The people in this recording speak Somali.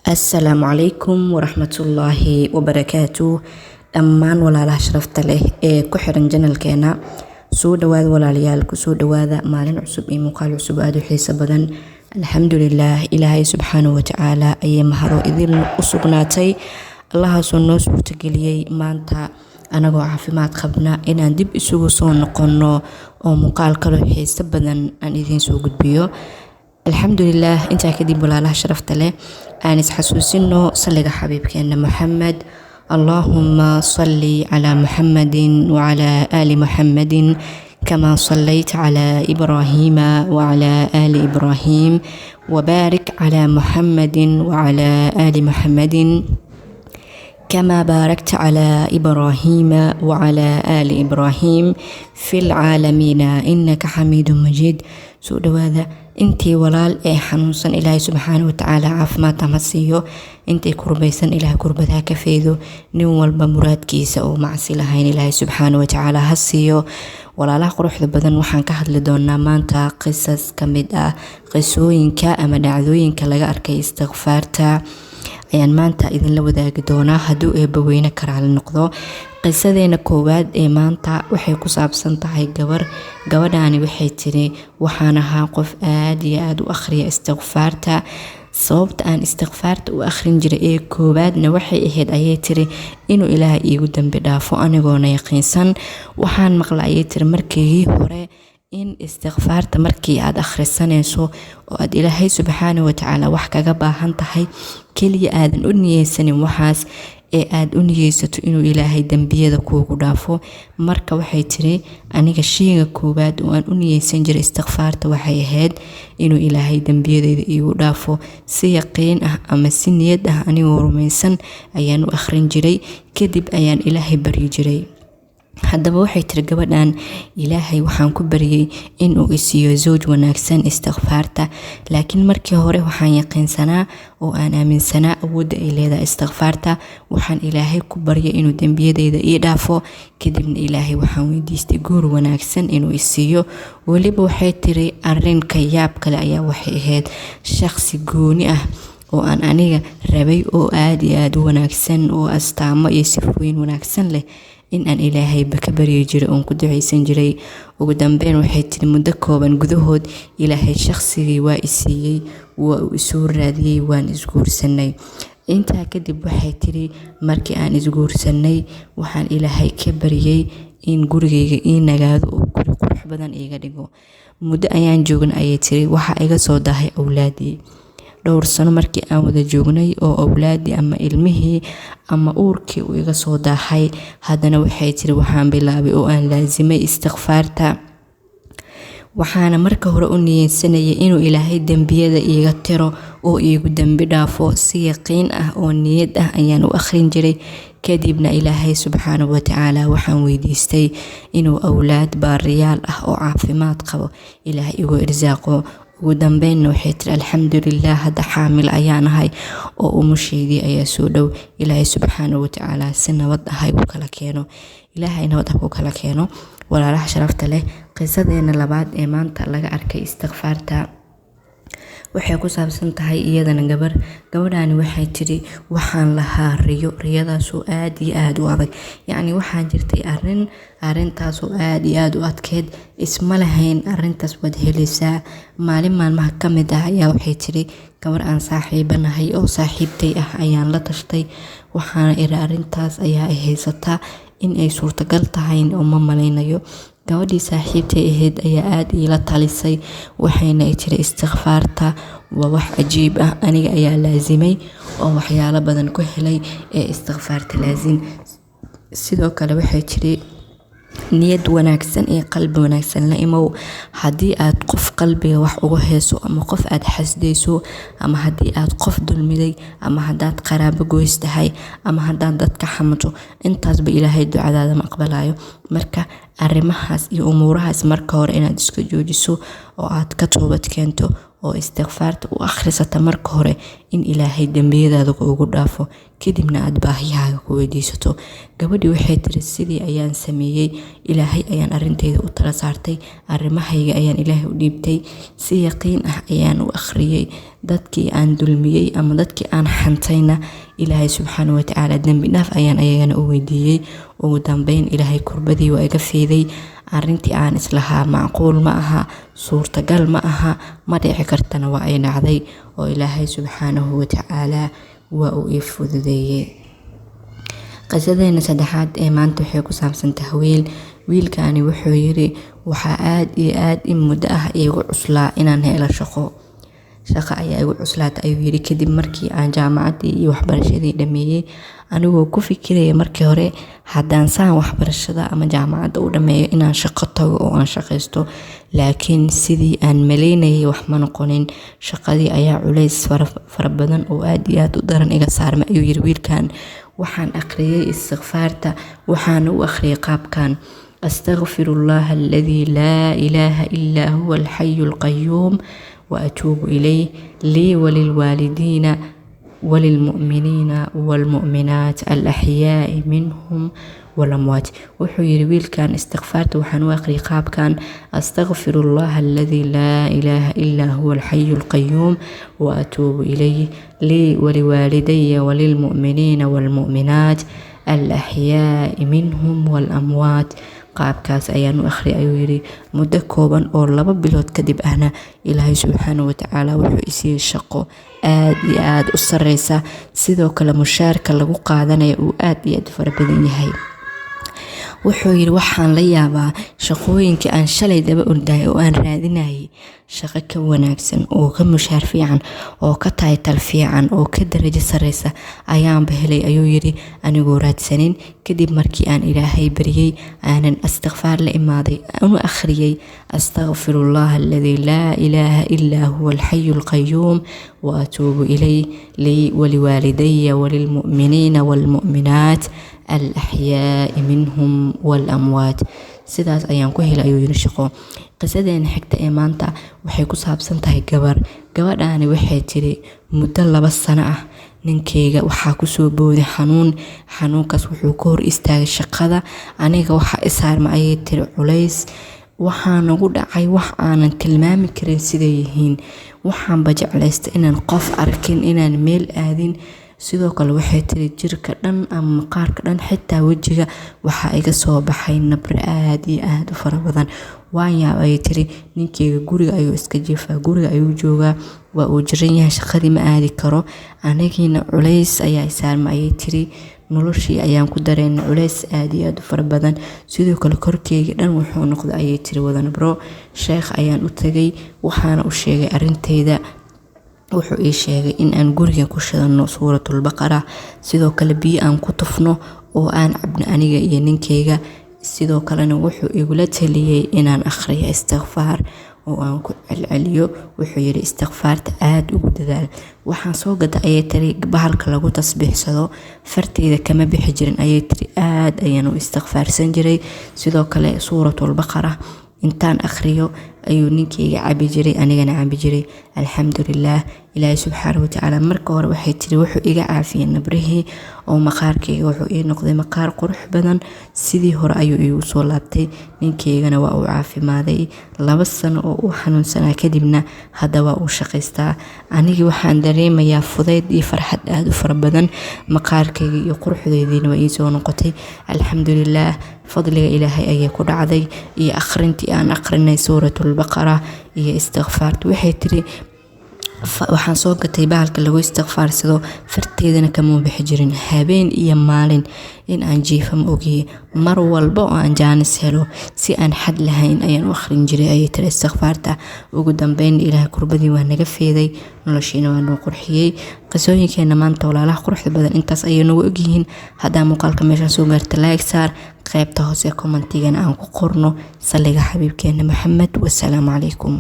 Assalaamu calaykum waraxmatullaahi wabarakaatu. Dhammaan walaalaha sharafta leh ee ku xiran channelkeena, soo dhawaada walaalayaal, kusoo dhawaada maalin cusub iyo muuqaal cusub aada u xiiso badan. Alxamdulilaah, Ilaahay subxaanahu watacaala ayay mahado idin u sugnaatay, Allahaasoo noo suurtageliyey maanta anagoo caafimaad qabna inaan dib isugu soo noqonno oo muuqaal kaloo xiiso badan aan idiin soo gudbiyo. Alxamdulilaah. Intaa kadib, walaalaha sharafta leh, aan isxasuusino salliga xabiibkeena Muxamed. Allaahuma salli calaa Muxamadin wacalaa aali Muxamadin kama sallayta calaa Ibraahiima wacalaa aali Ibraahiim, wabaarik calaa Muxamadin wacalaa aali Muxamadin كما باركت على إبراهيم وعلى آل إبراهيم في العالمين إنك حميد مجيد. Soo dhawaada. Intii walaal ee xanuunsan, Ilaahay subxaana watacaala caafimaad ama siiyo. Intay kurbaysan, Ilaahay kurbadaha ka feydo. Nin walba muraadkiisa oo macsi lahayn, Ilaahay subxaana watacaala ha siiyo. Walaalaha quruxda badan, waxaan ka hadli doonaa maanta qisas ka mid ah qisooyinka ama dhacdooyinka laga arkay istikfaarta ayaan maanta idinla wadaagi doonaa, hadduu Eebbaweyne karaali noqdo. Qisadeena koowaad ee maanta waxay ku saabsan tahay gabar. Gabadhaani waxay tiri: "Waxaan ahaa qof aada iyo aada u akhriya istikfaarta. Sababta aan istikfaarta u akhrin jiray ee koowaadna waxay ahayd," ayay tiri, "inuu Ilaahay iigu dambi dhaafo anigoona yaqiinsan. Waxaan maqla," ayay tiri, "markii hore in istikfaarta markii aad akhrisanayso oo aad Ilaahay subxaana watacaala wax kaga baahan tahay keliya aadan u niyeysanin waxaas, ee aad u niyeysato inuu Ilaahay dembiyada kuugu dhaafo." Marka waxay tiri: "Aniga sheyga koowaad oo aan u niyeysan jiray istikfaarta waxay ahayd inuu Ilaahay dembiyadeyda iigu dhaafo. Si yaqiin ah ama si niyad ah anigoo rumaysan ayaan u akhrin jiray, kadib ayaan Ilaahay baryi jiray." Haddaba waxay tiri gabadhan: "Ilaahay waxaan ku baryay inuu isiiyo zawj wanaagsan istikfaarta, laakiin markii hore waxaan yaqiinsanaa oo aan aaminsanaa awoodda ay leedahay istikfaarta. Waxaan Ilaahay ku baryay inuu dembiyadeyda ii dhaafo, kadibna Ilaahay waxaan weydiistay guur wanaagsan inuu isiiyo." Weliba waxay tiri: "Arrinka yaab kale ayaa waxay ahayd shaqsi gooni ah oo aan aniga rabay oo aada iyo aada u wanaagsan oo astaamo iyo sifooyin wanaagsan leh in aan Ilaahayba ka baryi jiray oon ku duceysan jiray." Ugu dambeyn waxay tiri: "Muddo kooban gudahood Ilaahay shaqsigii waa isiiyey, waa uu isoo raadiyey, waan isguursanay." Intaa kadib waxay tiri: "Markii aan isguursanay waxaan Ilaahay ka baryay in gurigayga ii nagaado oo guri qurux badan iiga dhigo. Muddo ayaan joognay," ayay tiri, "waxaa iga soo dahay awlaadii. Dhowr sano markii aan wada joognay oo awlaadii ama ilmihii ama uurkii uu iga soo daahay, haddana," waxay tiri, "waxaan bilaabay oo aan laasimay istikfaarta. Waxaana marka hore u niyeysanayay inuu Ilaahay dembiyada iiga tiro oo iigu dembi dhaafo. Si yaqiin ah oo niyad ah ayaan u akhrin jiray. Kadibna Ilaahay subxaanahu watacaala waxaan weydiistay inuu awlaad baariyaal ah oo caafimaad qabo Ilaahay igu irsaaqo. Ugu dambeynna," waxay tiri, "alxamdulilah, hadda xaamil ayaan ahay oo umushaydii ayaa soo dhow. Ilaahay subxaanahu watacaala si nabad ah igu kala keeno. Ilaahay nabad ah ku kala keeno." Walaalaha sharafta leh, qisadeena labaad ee maanta laga arkay istikfaarta waxay ku saabsan tahay iyadana gabar. Gabadhani waxay tiri: "Waxaan lahaa riyo, riyadaasoo aada iyo aada u adag. Yacni waxaa jirtay arrin, arrintaasoo aada iyo aada u adkeyd. Isma lahayn arrintaas waad helaysaa. Maalin maalmaha ka mid ah ayaa," waxay tiri, "gabar aan saaxiibanahay oo saaxiibtay ah ayaan la tashtay. Waxaana iri: arrintaas ayaa ay haysataa, in ay suurtagal tahay oo ma malaynayo. Gabadhii saaxiibtay ahayd ayaa aada iila talisay, waxayna i tiri: istikfaarta waa wax cajiib ah, aniga ayaa laasimay oo waxyaalo badan ku helay ee istikfaarta laasim. Sidoo kale," waxay tiri, "niyad wanaagsan iyo qalbi wanaagsan la imow. Haddii aad qof qalbiga wax uga heeso, ama qof aad xasdayso, ama haddii aad qof dulmiday, ama haddaad qaraabo goys tahay, ama haddaad dadka xamato, intaasba Ilaahay ducadaada ma aqbalayo. Marka arrimahaas iyo umuurahaas marka hore inaad iska joojiso oo aad ka toobad keento." oo istikfaarta u akhrisata marka hore in Ilaahay dembiyadaada kuugu dhaafo, kadibna aad baahiyahaaga ku weydiisato. Gabadhii waxay tiri sidii ayaan sameeyey, Ilaahay ayaan arrintayda u tala saartay, arrimahayga ayaan Ilaahay u dhiibtay, si yaqiin ah ayaan u akhriyey. Dadkii aan dulmiyey ama dadkii aan xantayna Ilaahay subxaanahu watacaala dembi dhaaf ayaan ayagana u weydiiyey. Ugu dambeyn Ilaahay kurbadii waa iga fiiday. Arrintii aan islahaa macquul ma aha, suurtagal ma aha, ma dhici kartana waa ay dhacday oo Ilaahay subxaanahu watacaala waa uu ii fududeeyey. Qisadeena saddexaad ee maanta waxay ku saabsan tahay wiil. Wiilkani wuxuu yiri waxaa aad iyo aad in muddo ah iigu cuslaa inaan helo shaqo. Shaqo ayaa igu cuslaatay ayuu yiri kadib markii aan jaamacaddii iyo waxbarashadii dhameeyey, anigoo ku fikiraya markii hore haddaan saan waxbarashada ama jaamacadda u dhameeyo inaan shaqo tago oo aan shaqaysto, laakiin sidii aan maleynayay wax ma noqonin. Shaqadii ayaa culays fara badan oo aad iyo aad u daran iga saarmay ayuu yiri wiilkan. Waxaan akhriyay istikfaarta, waxaana u akhriyay qaabkan: astaghfirullaha alladhi laa ilaaha illaa huwa alxayu alqayyuum wa atuubu ilayh lii walilwaalidiina walilmu'miniina waalmu'minaat alaxyaa'i minhum walamwaat. Wuxuu yiri wiilkan istikfaarta waxaan u akhriyay qaabkan: astaghfirullaha alladhi laa ilaaha illaa huwa alxayu alqayyuum wa atuubu ilayh lii waliwaalidaya walilmu'miniina waalmu'minaat alaxyaa'i minhum waalamwaat. Qaabkaas ayaan u akhriyay ayuu yiri. Muddo kooban oo 2 bilood kadib ahna Ilaahay subxaanahu watacaala wuxuu i siiyey shaqo aad iyo aad u sareysa, sidoo kale mushaarka lagu qaadanayo uu aad iyo aad u fara badan yahay. Wuxuu yiri waxaan la yaabaa shaqooyinkii aan shalay daba ordayay oo aan raadinayay shaqo ka wanaagsan oo ka mushaar fiican oo ka taytal fiican oo ka darajo sareysa ayaanba helay ayuu yiri, anigoo raadsanin. Kadib markii aan Ilaahay baryay, aanan istikfaar la imaaday, aan u akhriyay astaghfirullaha alladhi laa ilaaha illaa huwa alxayu alqayyuum wa atuubu ilayh lii waliwaalidaya walilmu'miniina waalmu'minaat alaxyaa'i minhum waalamwaat. Sidaas ayaan ku helay ayuu yiri shaqo. Qisadeena xigta ee maanta waxay ku saabsan tahay gabar. Gabadhaani waxay tiri muddo 2 sano ah ninkeyga waxaa kusoo booday xanuun. Xanuunkaas wuxuu ka hor istaagay shaqada. Aniga waxaa i saarmay ayay tiri culays. Waxaa nagu dhacay wax aanan tilmaami karin siday yihiin. Waxaanba jeclaystay inaan qof arkin, inaan meel aadin. Sidoo kale waxay tiri jirka dhan ama maqaarka dhan xitaa wejiga waxaa iga soo baxay nabro aad iyo aad u fara badan. Waan yaabay ayay tiri, ninkeyga guriga ayuu iska jiifaa, guriga ayuu joogaa, waa uu jiran yahay, shaqadii ma aadi karo. Anigiina culays ayaa i saarmay ayay tiri. Noloshii ayaan ku dareennay culays aad iyo aad u fara badan. Sidoo kale korkeyga dhan wuxuu noqday ayay tiri wada nabro. Sheekh ayaan u tagay, waxaana u sheegay arrintayda. Wuxuu ii sheegay in aan guriga ku shidano suuratul baqara, sidoo kale biyo aan ku tufno oo aan cabno aniga iyo ninkeyga. Sidoo kalena wuxuu igula taliyey inaan akhriyo istikfaar oo aan ku celceliyo. Wuxuu yiri istikfaarta aad ugu dadaal. Waxaan soo gaday ayay tiri bahalka lagu tasbiixsado, farteyda kama bixi jirin ayay tiri, aad ayaan u istikfaarsan jiray. Sidoo kale suuratul baqara intaan akhriyo ayuu ninkeyga cabi jiray, anigana cabi jiray. Alxamdulillaah, Ilaahay subxaanahu watacaala marka hore waxay tiri wuxuu iga caafiyey nabrihii oo maqaarkeyga wuxuu ii noqday maqaar qurux badan. Sidii hore ayuu iigu soo laabtay. Ninkeygana waa uu caafimaaday. 2 sano oo uu xanuunsanaa kadibna hadda waa uu shaqaystaa. Anigii waxaan dareemayaa fudayd iyo farxad aad u fara badan. Maqaarkeyga iyo quruxdeydiina waa ii soo noqotay. Alxamdulillaah, fadliga Ilaahay ayay ku dhacday iyo akhrintii aan akhrinay suuratul baqara iyo istikfaarta. Waxay tiri waxaan soo gatay bahalka lagu istikfaarsado, farteedana kama bixi jirin habeen iyo maalin in aan jiifo ma ogiye. Mar walba oo aan jaanis helo si aan xad lahayn ayaan u akhrin jiray ayay tiri istikfaarta. Ugu dambeyn Ilaahay kurbadii waa naga feeday, noloshiina waa noo qurxiyey. Qisooyinkeena maanta walaalaha quruxda badan intaas ayay nagu ogyihiin. Haddaa muuqaalka meeshaan soo gaarta like saar, qaybta hoose commentigana aan ku qorno. Saliga xabiibkeena Maxamed, wassalaamu calaykum.